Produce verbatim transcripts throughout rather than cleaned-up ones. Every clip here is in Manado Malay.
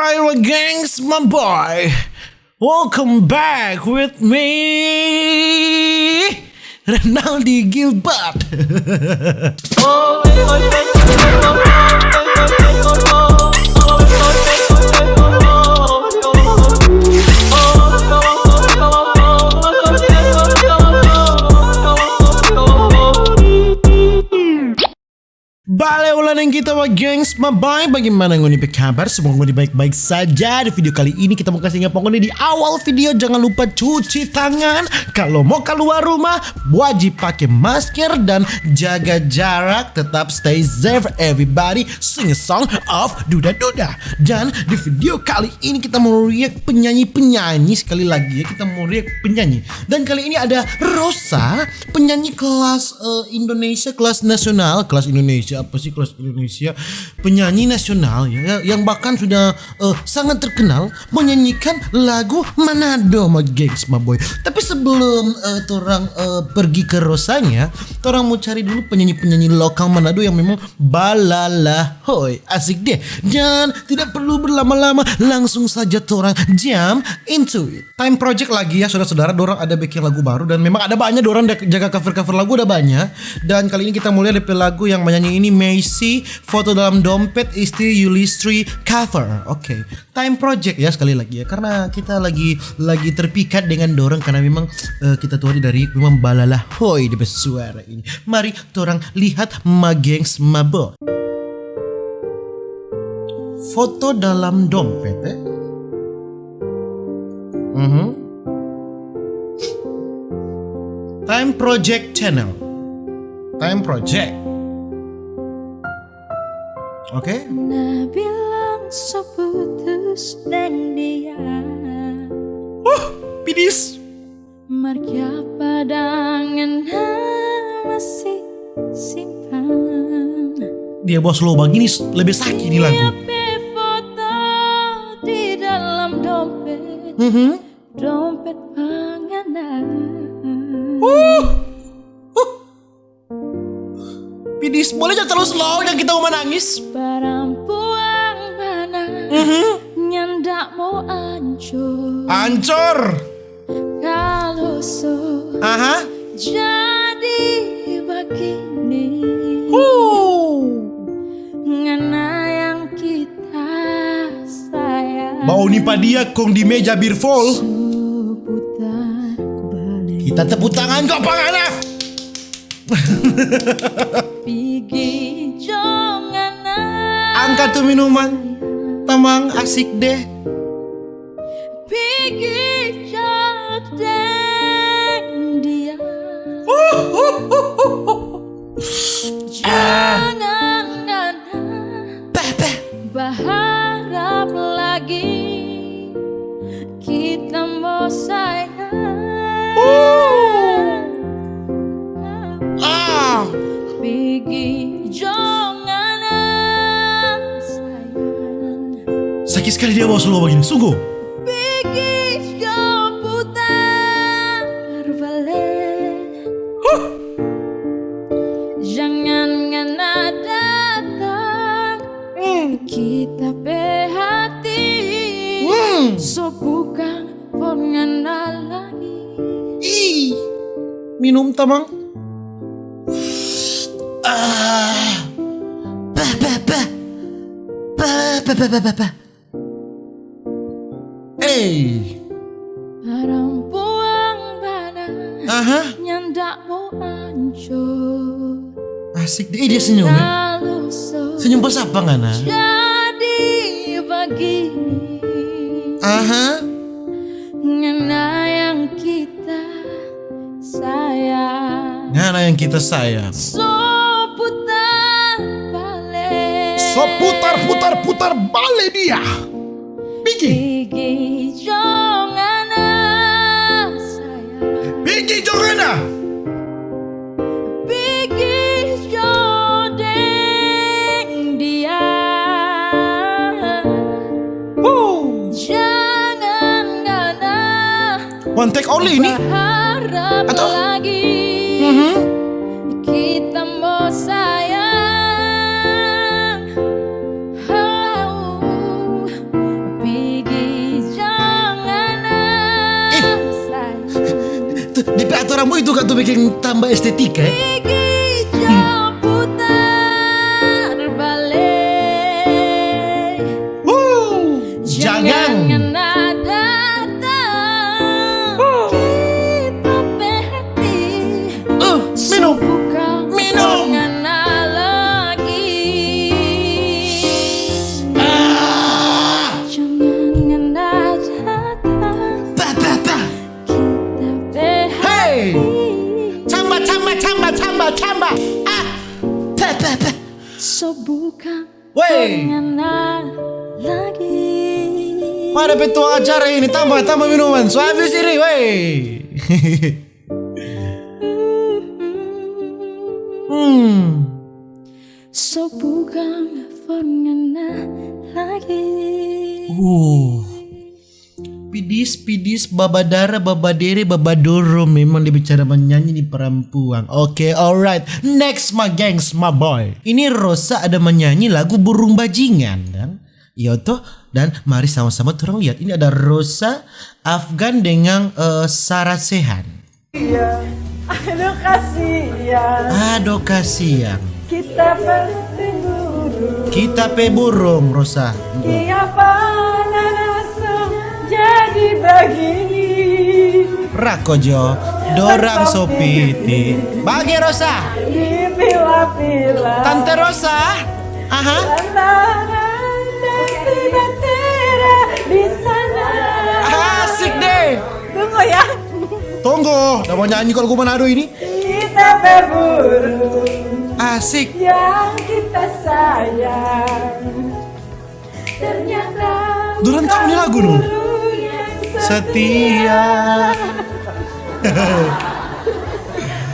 Hey, my gengs, my boy. Welcome back with me, Renaldi Gilbert. Bale ulang deng kita, wa gengs, mabai. Bagaimana ngoni pe kabar? Semoga ngoni baik-baik saja. Di video kali ini kita mau kasih ingat pokoknya di awal video, jangan lupa cuci tangan. Kalau mau keluar rumah, wajib pakai masker dan jaga jarak. Tetap stay safe, everybody. Sing a song of Duda Duda. Dan di video kali ini kita mau react penyanyi-penyanyi sekali lagi ya. Kita mau react penyanyi. Dan kali ini ada Rosa, penyanyi kelas, eh, Indonesia, kelas nasional, kelas Indonesia, apa sih kelas Indonesia? Penyanyi nasional ya, ya, yang bahkan sudah, eh, sangat terkenal menyanyikan lagu Manado, ma gengs, ma boy. Tapi sebelum, eh, torang, eh, pergi ke Rosanya, torang mau cari dulu penyanyi-penyanyi lokal Manado yang memang balala, hoi, asik deh. Dan tidak perlu berlama-lama, langsung saja torang jump into it. Time Project lagi ya, saudara-saudara, dorang ada bikin lagu baru dan memang ada banyak dorang de-, jaga cover-cover lagu, ada banyak. Dan kali ini kita mau lihat depe lagu yang menyanyi ini, Macy, Foto Dalam Dompet, Istri Yulistri cover. Oke, Time Project ya, sekali lagi ya, karena kita lagi, lagi terpikat dengan dorang karena memang, eh, kita tuh dari memang balala hoi depe suara ini. Mari torang lihat, ma gengs, ma boy. Foto Dalam Dompet, eh? Mhm. Time Project Channel. Time Project. Oke. Nah, bilang so putus deng dia. Uh, pedis. Mar kiapa dang ngana masih simpan? Dia bawa slow bagini s-, lebih sakit ni lagu. Dia pe foto di dalam dompet. Mhm. Dompet pa ngana. Uh. Uh. Pedis, boleh jang terlalu slow, jang kita mau manangis. Parampuang bana. Mhm. Nyanda mo ancor. Ancor. Kalu so, aha, jadi bagini. Huh. Ngana yang kita sayang. Bauni pa dia kong di meja birfol. So putar bale. Kita tepuk tangan kong pa ngana. Pigi jo ngana. Angka tu minuman, tamang, asik deh. Pigi jo deng dia. Jangan ngana. Peh, peh. Baharap lagi. Kita mo sayang. Uh. Ah. Pigi jo ngana sayang. Sakit sekali dia bawa slow bagini, sungguh. Pigi jo putar bale. Huh. Jangan ngana datang. Hmm. Kita pe hati. Hmm. So bukang for ngana lagi. Ih, minum tamang. Ah. Peh, peh, peh. Peh, peh, peh, peh, peh, peh. Ei. Parampuang bana. Aha. Nyanda mo ancor. Asik deh, eh, dia senyum, ya. Lalu so. Senyum pas apa ngana? Jadi bagini. Aha. Ngana yang kita sayang. Ngana yang kita sayang. So putar bale. So putar, putar, putar bale dia. Pigi. Pigi jo ngana sayang. Pigi jo ngana. Pigi jo deng dia. Huh. Jangan ngana. One take only ini. Berharap atau lagi. Mhm. Kita mo sayang. Oh, Itu katu bikin tambah estetika, eh. Gigi ja putar bale. Wuh, jagang. Jangan ada datang. Kita pe hati. Uh, minum. Bukan. Minum. Ngana lagi. Ah. Jangan ngana datang. Ta, ta, ta. Kita pe hati. Camba, camba, camba, camba, camba. Ah. Pe, pe, pe. So bukan. Wey. Ngana lagi. Pada pe tu acara ini, tambah, tambah minuman. So habis ini, wey. Hmm. So bukan for ngana lagi. Uh. Pidis, pidis, babadara, babadere, babadoro. Memang dia bicara manyanyi ni parampuang. Oke, alright. Next, my gengs, my boy. Ini Rosa ada manyanyi lagu Burung Bajingan, dang. Iyo toh? Dan mari sama-sama torang lihat. Ini ada Rosa, Afgan dengan, eh, Sarah Sehan. Aduh, kasihan. Aduh, kasihan. Kita pe burung. Kita pe burung, Rosa. Kiapa ngana so jadi bagini? Rako jo, dorang so piti. Bage, Rosa. Di pila-pila. Tante Rosa. Aha. Lantaran nanti batera di sana. Asik deh. Tunggu ya. Tunggu, udah mau nyanyi kalau gua Manado ini. Kita pe burung. Asik. Yang kita sayang. Ternyata dorang tahu ni lagu, no? Burung yang setia.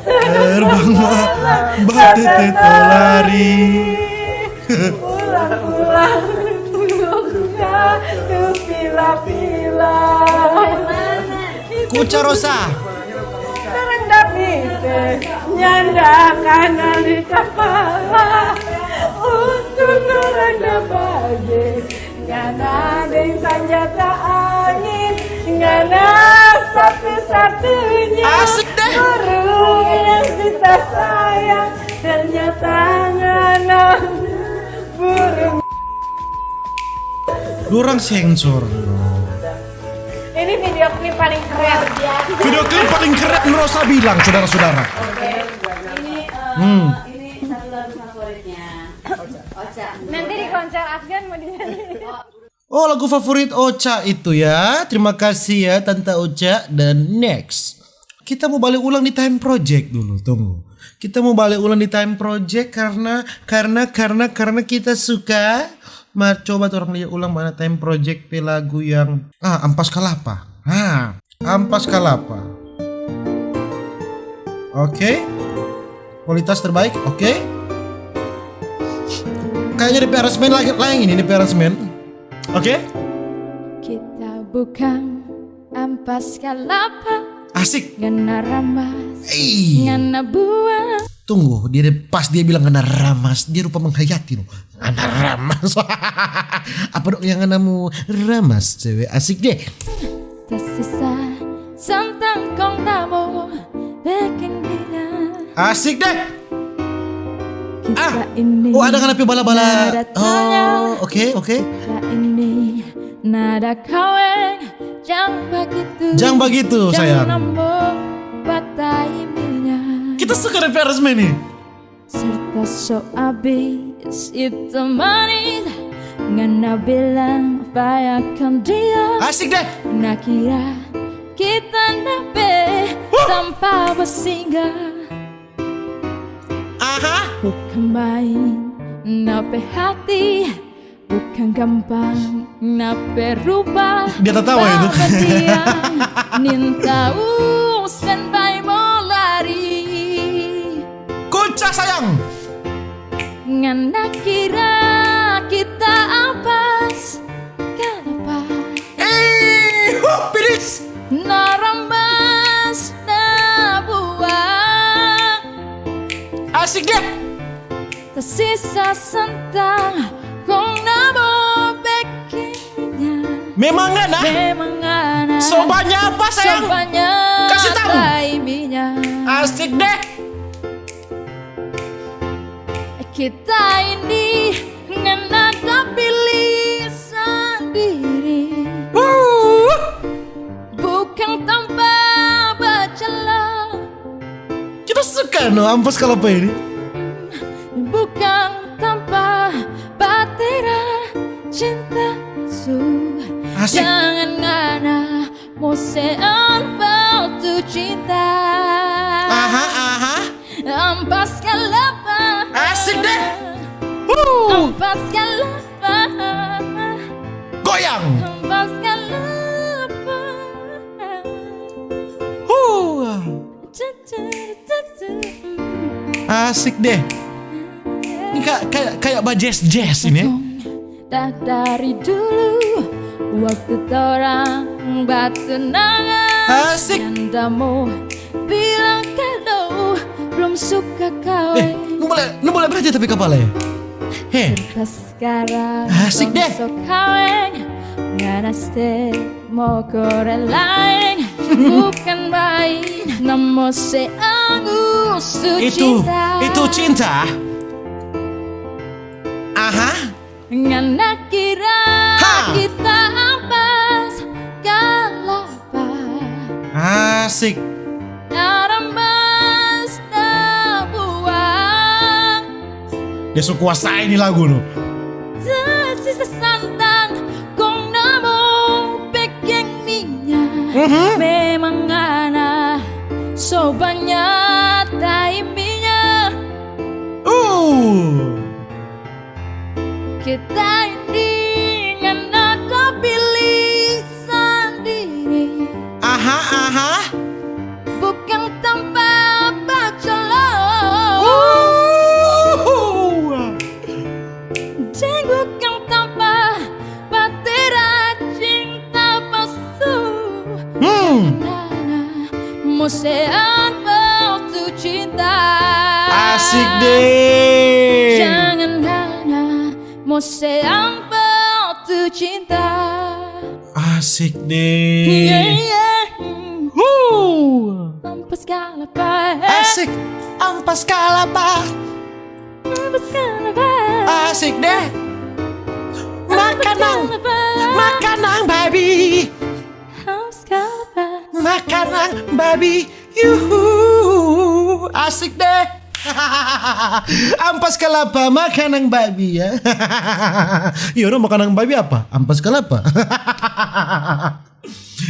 Terbang ba-, batete lari. Pulang-pulang, pulang tu pila-pila. Kuca Rosa. Dorang da mite, nyanda kanal di kapala. Untung dorang da bage. Ngana deng sanjata angin, ngana satu-satunya. Asik deh. Burung yang kita sayang, ternyata ngana burung. Dorang sensor. Ini video klip paling keren. Video klip paling keren, Rosa bilang, saudara-saudara. Oke, ini, eh, hmm, ini satu lagu favoritnya. Ocha. Nanti di konser Afgan mau dinyanyi. Oh, lagu favorit Ocha itu ya. Terima kasih ya, Tante Ocha. Dan next. Kita mau balik ulang di Time Project dulu, tunggu. Kita mau balik ulang di Time Project karena, karena, karena, karena kita suka. Mar, coba torang lia ulang mana Time Project pe lagu yang, ah, Ampas Kalapa. Ha, Ampas Kalapa. Oke. Kualitas terbaik, oke. Kayaknya di pe arrangement lagi, lain ini, di pe arrangement. Oke? Kita bukan ampas kalapa. Asik. Ngana ramas. Ei. Ngana buang. Tunggu, dia, dia pas dia bilang ngana ramas, dia rupa menghayati, no. Ngana ramas. Apa dong yang ngana mau ramas, cewek? Asik deh. Tersisa santang kong dabo beking bilang. Asik deh. Kita ah, ini oh, ada ngana pe bala-bala. Oh, oke, oke. Kita ini nada kaweng, jang bagitu. Jang bagitu, jang sayang. Nambo batai minyak. Kita suka deng Ferris ini. Serta so abis itu manis, ngana bilang bayangkan dia. Asik deh. Nakira kita nape tanpa bersinggah. Aha. Bukan main nape hati, bukan gampang nape rupa. Dia tatawa itu. Ninta usen bai mo lari. Kuca sayang. Ngana kira kita ampas kalapa. Eh, huh, pidis. Narambas na buah. Asik deh. Tersisa santang kong na bobeknya. Memang ngana. Memang ngana. Sobanya apa sayang? Sobanya kasih tahu. Bai minyak. Asik deh. Kita ini ngana da pilih sandiri. Wuh. Bukan tanpa bajalan. Kita suka no Ampas Kalapa ini. Bukan tanpa batera cinta su. Asik. Jangan ngana mo se anfal tu cinta. Aha, aha. Ampas Kalapa. Asik deh. Wuh. Ampas Kalapa. Goyang. Ampas Kalapa. Wuh. Asik deh. Ini ka-, kayak, kayak ba jazz-jazz ini. Dah dari dulu, waktu torang batunangan. Asik. Nyanda mo bilang kalo blum suka kaweng. Eh, nu boleh, nu boleh berhenti tapi kapala ya? Heh. Serta skarang asik deh. Blum so kaweng, ngana stay mo kore laeng. Bukan main, namo se angus tu itu, cinta. Itu cinta. Aha. Ngana kira kita Ampas Kalapa. Asik. Arambas da buang. Dia so kuasai ni lagu no. Sisa santang kong namo pekeng minya. Mhm. Memang ngana so banya tai minya. Uh. Kita ini ngana da pilih sandiri. Aha, aha. Bukan tanpa bajalan. Uh. Deng bukan tanpa batera cinta pasu. Hmm. Jangan ngana mo se anfal tu cinta. Asik deh. Jangan ngana mo se anfal tu cinta. Asik deh. Yeah, yeah. Huh. Ampas Kalapa. Asik. Ampas Kalapa. Ampas Kalapa. Asik deh. Makanang. Ampas Kalapa. Makanang babi. Ampas Kalapa. Makanang babi. Yuhu. Asik deh. Ampas Kalapa, makanang babi ya. Iyo, no, makanang babi apa? Ampas Kalapa.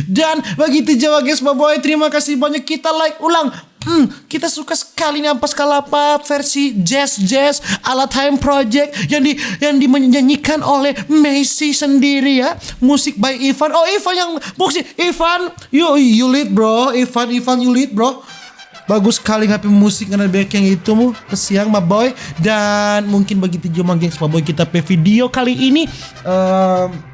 Dan begitu jua, gengs, Boboy, terima kasih banyak. Kita like ulang. Hmm, kita suka sekali nih Ampas Kalapa versi jazz-jazz ala Time Project yang di-, yang dinyanyikan oleh Macy sendiri ya. Musik by Ivan. Oh, Ivan yang musik. Ivan, you, you lead, bro. Ivan, Ivan, you lead, bro. Bagus sekali ngapi musik ngana biking itu mu kasiang, my boy. Dan mungkin begitu jua, gengs, my boy, kita pe video kali ini. Em,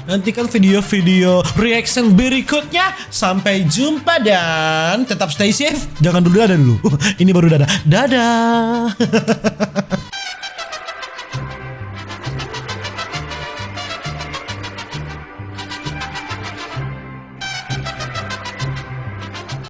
Nantikan video-video reaction berikutnya. Sampai jumpa dan tetap stay safe. Jangan dulu dadah dulu. Ini baru dadah. Dadah.